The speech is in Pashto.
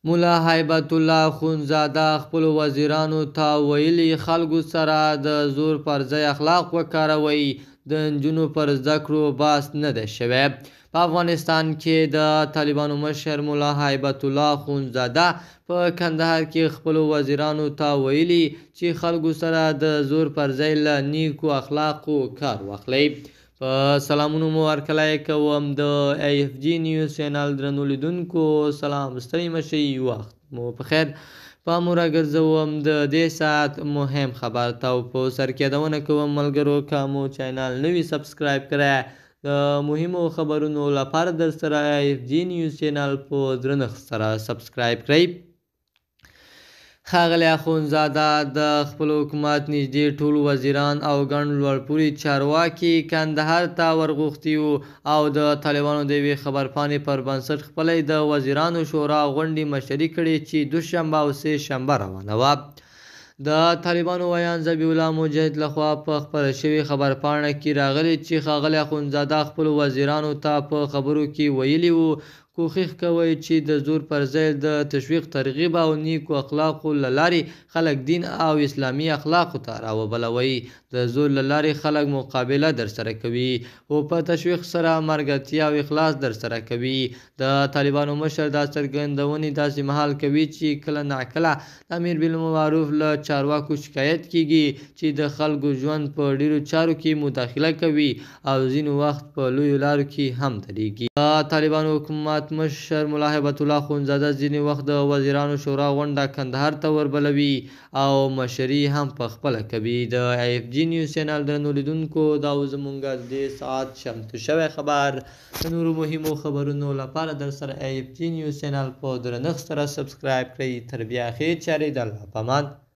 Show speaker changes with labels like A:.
A: ملا هیبت الله اخوندزاده خپلو وزیرانو ته ویلي، خلکو سره د زور پر ځای اخلاق وکاروئ، د نجونو پر زده کړو بحث نه دی شوی. په افغانستان کې د طالبانو مشر ملا هیبت الله اخوندزاده په کندهار کې خپلو وزیرانو ته ویلي چې خلکو سره د زور پر ځای له نیکو اخلاقو کار واخلئ. په سلامونو مو هرکلی کوم د ای اف جی نیوز چینل درنو لیدونکو، سلام، ستړي مه شئ، وخت مو په خیر. پام مو راګرځوم د دې ساعت مهم خبر ته او په سر کې یادونه کوم ملګرو، که مو چینل نه وي سبسکرایب کړی، د مهمو خبرونو لپاره در سره ای اف جی نیوز چینل په درنښت سره سبسکرایب کړئ. ښاغلی اخوندزاده د خپل حکومت نږدې ټول وزیران او ګڼ لوړپوړي چارواکي کندهار ته ورغوښتي وو او د طالبانو د یوې خبرپاڼې پر بنسټ خپله یې د وزیرانو شورا غونډې مشري کړې چې دوشنبه او سې شنبه روانه وه. د طالبانو ویاند ذبیح الله مجاهد لخوا په خپره شوې خبرپاڼه کې راغلي چې ښاغلی اخوندزاده خپلو وزیرانو ته په خبرو کې ویلي وو، کوښښ کوئ چې د زور پر ځای د تشویق، ترغیب او نیکو اخلاقو له لارې خلک دین او اسلامي اخلاقو ته راوبلوئ. د زور له لارې خلک مقابله درسره کوي، خو په تشویق سره ملګرتیا او اخلاص درسره کوي. د طالبانو مشر دا څرګندونې داسې مهال کوي چې کله ناکله د امیر بالمعروف له چارواکو شکایت کېږي چې د خلکو ژوند په ډېرو چارو کې مداخله کوي او ځینو وخت په لویو لارو کې هم درېږي. د طالبانو حکومت مشر ملا هیبت الله اخوندزاده ځینې وخت د وزیرانو شورا غونډه کندهار ته وربلوي او مشري هم په خپله کوي. د ای اف جي نیوز چینل درنو لیدونکو، دا و زمونږ د دې ساعت چمتو شوی خبر. د نورو مهمو خبرونو لپاره در سره ای اف جي نیوز چینل په درنښت سره سبسکرایب کړئ. تر بیا ښې چارې، د الله په امان.